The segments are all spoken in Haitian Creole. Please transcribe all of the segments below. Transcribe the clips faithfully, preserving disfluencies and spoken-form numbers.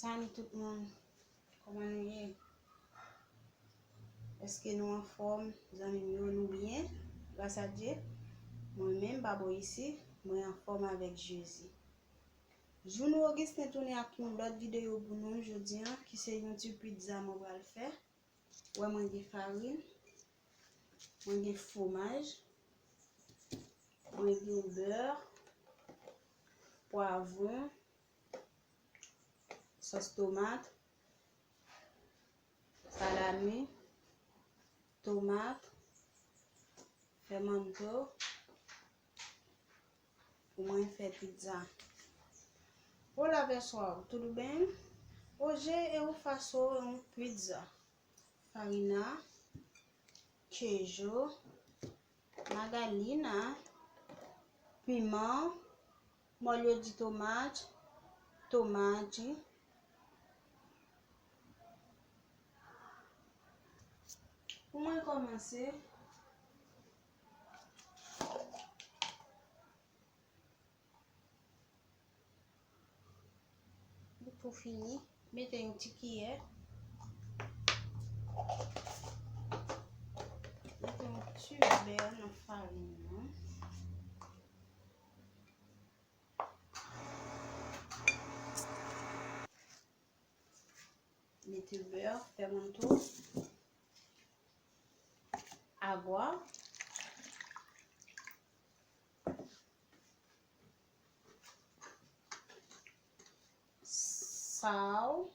Salut tout moun, kòman nou ye? Èske nou anfòm, zanmi m yo, nou byen? Gras a Dye, mwen menm, Babo isi, mwen anfòm avèk Jezi. Jounou Augustin tounen ak yon lòt videyo pou nou jodi a, ki se yon ti pizza mwen pral fè. Wè, mwen gen farin, mwen gen fwomaj, mwen gen bè, pwavwon, sòs tomat, salami, tomat, pimento, pou mwen fè pizza. Olá pessoal, tudo bem? Hoje eu faço um pizza. Farina, queijo, margarina, pimão, molho de tomate, tomate. Pou mwen kòmanse, pou fini, mete yon ti kiyè. Mete yon ti bè nan farin nan. Mete bè, pimento, agua, sal,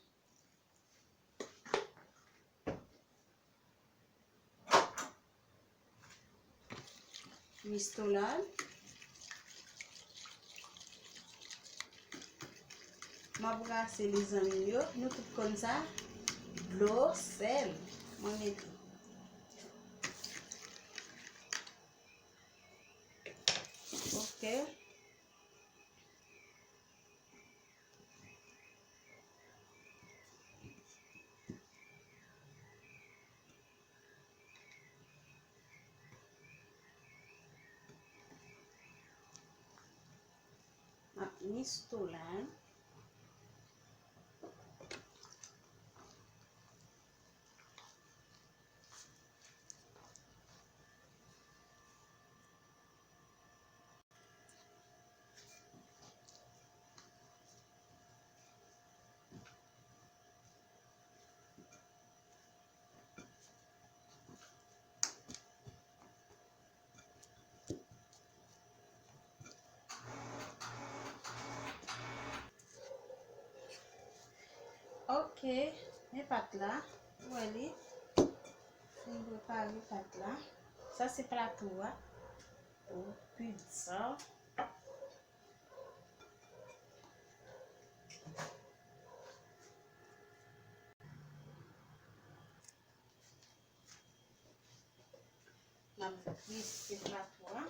misturar. M ap brase li, zanmi m yo. Nou tout konn sa. Dlo, sèl. Mwen mete. Ok. M ap misturar. Ok, men pat la, ou wè li fin prepare pat la. Sa se plato a pou pizza. M ap glise plato a.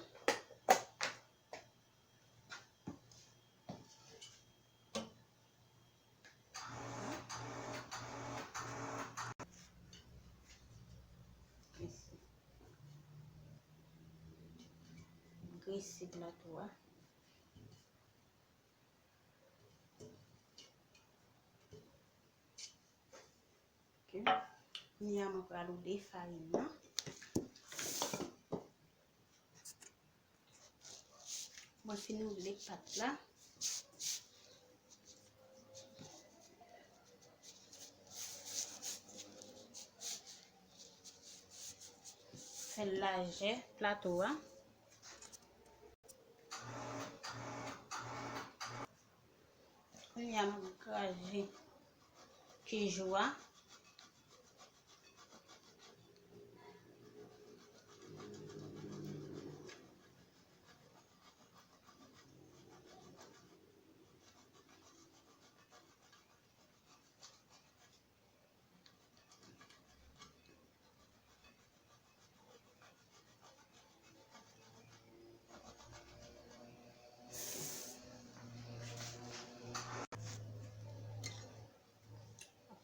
Glise. Glise plato a. Ok. Kounye a mwen pral woude farin nan. Mwen fin woude pat la. Fè l lajè plato a. Kounye a m ap kraze kejou a.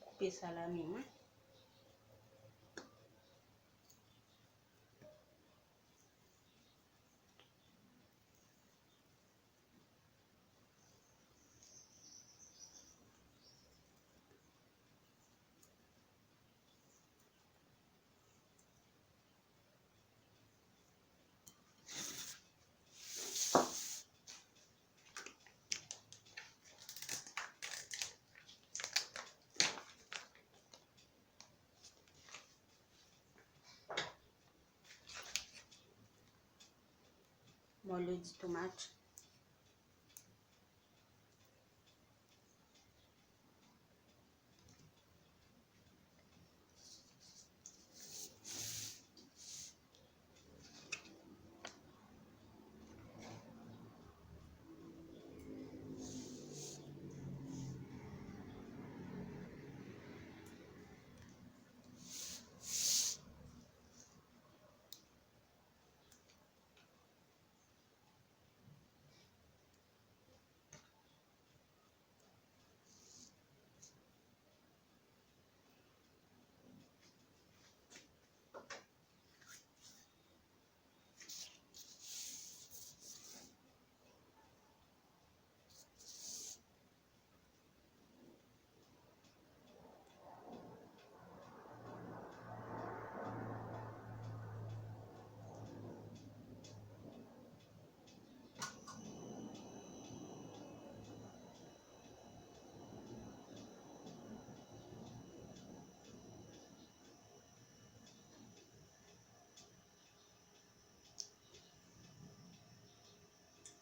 Koupe salami mwen. Au lieu de tomate.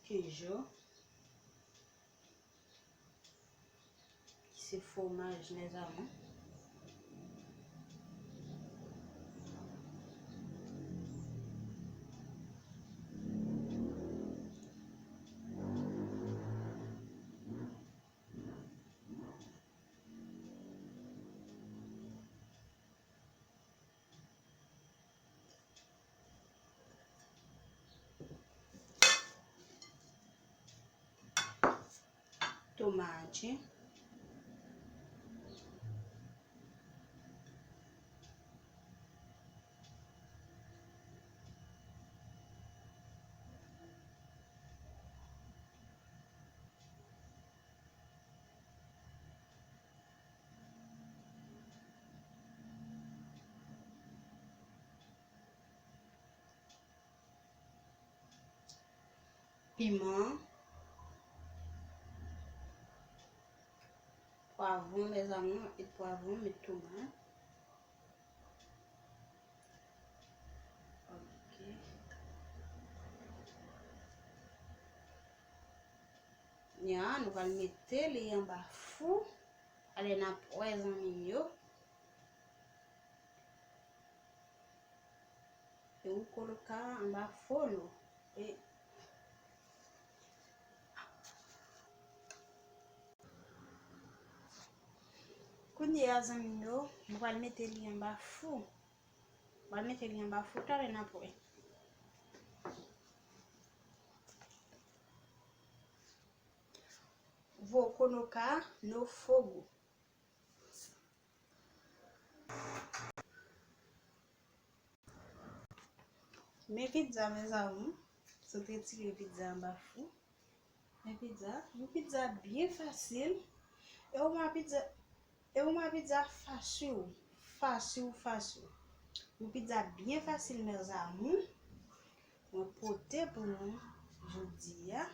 Queijo. Ki se fwomaj, mes amours. Tomate. Piman, pwavwon, mes amours, met pwavwon, met tomat. Ok. Nya, nou pral mete li anba fou. Ale n ap wè, zanmi m yo. Eu colocar anba forno. E kounye a, zanmi m yo, m pral mete li anba fou. M pral mete li anba fou, talè n ap wè. Vou colocar no fogo. Men pizza, mes amours. Sot retire pizza anba fou. Men pizza, yon pizza byen fasil. E yon pizza, e yon pizza fasil. Fasil, fasil. Yon pizza byen fasil, mes amours. Mwen pote pou nou jodi a.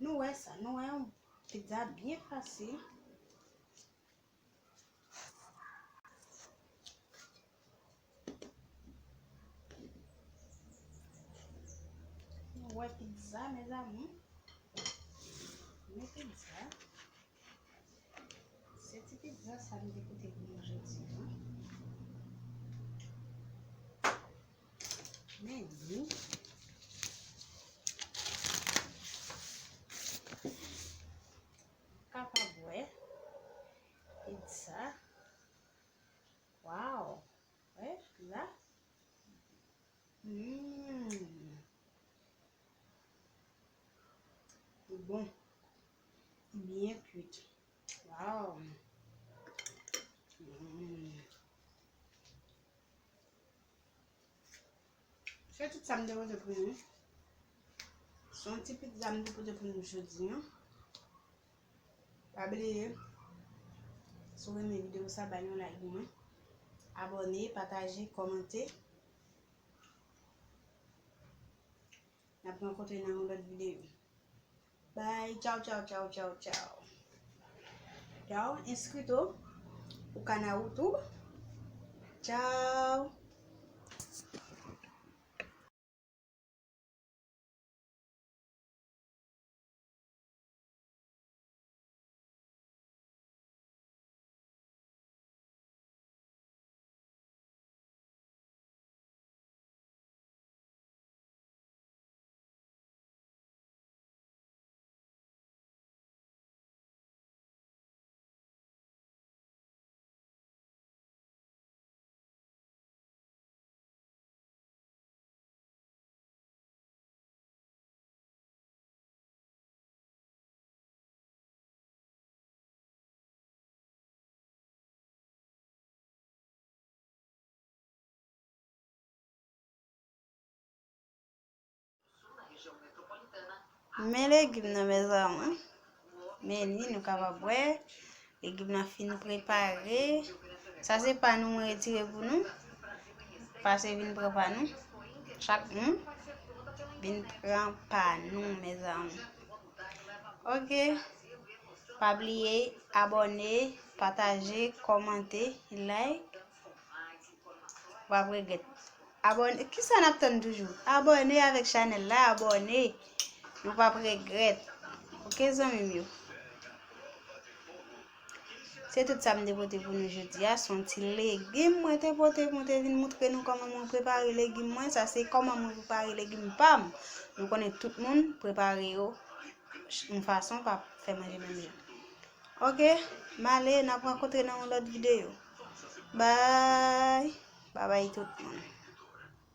Nou wè sa, nou wè yon pizza byen fasil. Nou wè pizza, mes amours. Men pizza. Se ti pizza sa m te pote pou nou jodi a. Men li. Kapab wè pizza. Wow! Wè la. Mm. Li bon. Byen kwit. Wow! Mm. Se tout sa m te pote pou nou. Se yon ti pizza m te pote pou nou jodi a. Pa bliye, si w renmen videyo sa, bay yon like pou mwen. Abòne, pataje, kòmante. N ap rankontre nan yon lòt videyo. Bye, tchaw, tchaw, tchaw, tchaw, tchaw. Tchaw, inscrito o canal YouTube. Tchaw. Men legim nan, mezanmi. Men li, nou kapab wè. Legim nan fin prepare. Sa se pa nou mwen retire pou nou. Pase vin pran pa nou. Chak moun vin pran pa nou, mezanmi. Ok. Pa bliye abòne, pataje, kòmante, like. W ap regrèt. Abòne. Kisa n ap tann toujou? Abòne avèk chanèl la, abòne. Nou p ap regrèt. Ok, zanmi m yo. Se tout sa m te pote pou nou jodi a. Se yon ti legim mwen te pote, mwen te vin montre nou kòman mwen prepare legim mwen. Sa se kòman mwen prepare legim pa m. Nou konnen tout moun prepare yo yon fason, pa fè manje menm jan. Ok, m ale, n ap rankontre nan yon lòt videyo. Bye. Babay tout moun.